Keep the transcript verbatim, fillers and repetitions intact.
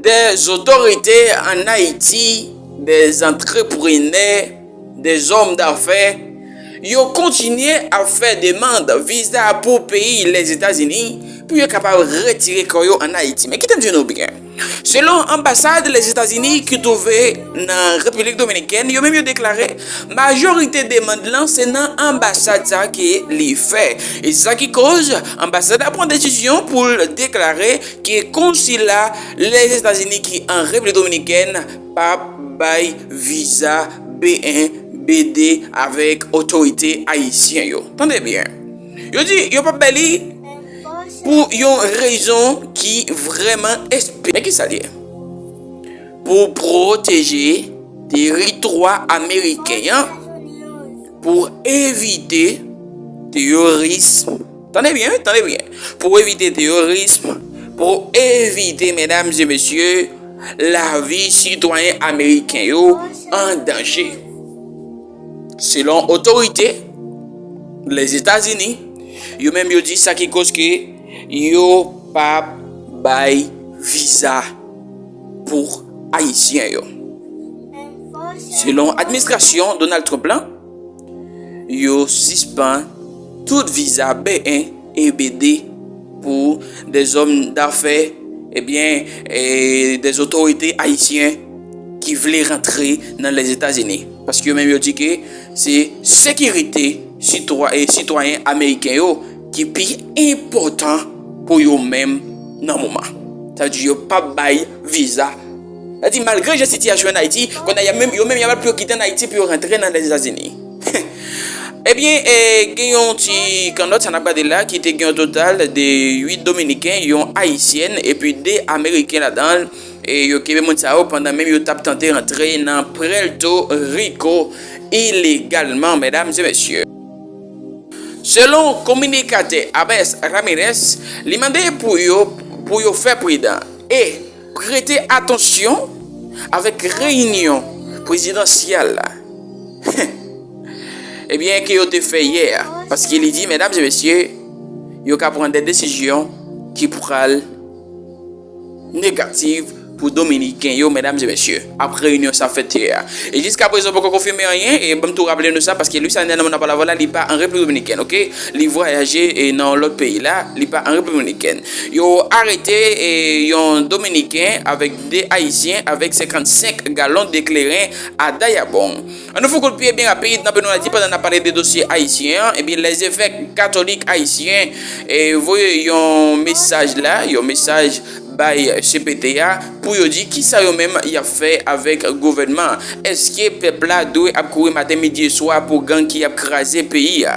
Des autorités en Haïti, des entrepreneurs, des hommes d'affaires, yo kontinye ap fè demann viza pou peyi Lèzetazini pou yo kapab retire kò yo ann Ayiti. Men kite m di nou byen, selon anbasad Lèzetazini ki twouve nan Repiblik Dominikèn, yo menm yo deklare majorite demann lan se nan anbasad sa ke li fè. E se sa ki koz anbasad la pran desizyon pou l deklare ke konsila Lèzetazini ki an Repiblik Dominikèn p ap bay viza B en, B de avèk otorite ayisyen yo. Tande byen. Yo di yo p ap bay li pou yon rezon ki vrèman espe-, men ki sa l ye? Pou pwoteje teritwa ameriken an, pou evite teyorism. Tande byen, wi, tande byen. Pou evite teyorism, pou evite, medam e mesye, lavi sitwayen ameriken yo an danje. Selon otorite Lèzetazini, yo menm yo di sa ki koz ke yo p ap bay viza pou ayisyen yo. Selon administrasyon Donald Trump lan, yo sispann tout viza B en e B de pou des hommes d'affaires, ebyen, e des autorités ayisyen ki vle rantre nan Lèzetazini. Paske yo menm yo di ke se sekirite sitwa-, e sitwayen ameriken yo ki pi enpòtan pou yo menm nan moman. Sa vle di yo p ap bay viza. Sa vle di malgre jan sitiyasyon an Ayiti, kounye a yo menm, yo menm y ap al pou yo kite an Ayiti pou yo rantre nan Lèzetazini. Ebyen, e, gen yon ti kannòt, sa n ap gade la, ki te gen yon total de uit Dominiken, yon Ayisyèn, epi de Ameriken ladan l. E yo kenbe moun sa yo pandan menm yo t ap tante rantre nan Puerto Rico ilegalman, medam e mesye. Selon kominikatè Abbas Ramirez, li mande pou yo, pou yo fè pridan e prete atansyon avèk reyinyon prezidansyèl la. Ebyen, ke yo te fè yè a, paske li di, medam e mesye, yo ka pran de desizyon ki pral negatif pou Dominiken yo, medam e mesye, ap reyinyon sa fèt yè a. E jiska prezan, poko konfime anyen, e ban m tou raple nou sa, paske Luis Arnel nan Moun nan Pale Avè w la, li pa an Repiblik Dominikèn, oke? Li vwayaje, e, nan yon lòt peyi la, li pa an Repiblik Dominikèn. Yo arete, e, yon Dominiken avèk de Ayisyen avèk senkannsenk galon de kleren a Dayabon. Ann nou fè yon kout pye byen rapid nan peyi nou Ayiti pandan n ap pale de dosye ayisyen an. Ebyen, lèzevèk katolik ayisyen, e, voye yon mesaj la, yon mesaj bay C P T a pou yo di kisa yo menm y ap fè avèk gouvènman an. Èske pèp la dwe ap kouri maten, midi e swa pou gang ki ap kraze peyi a?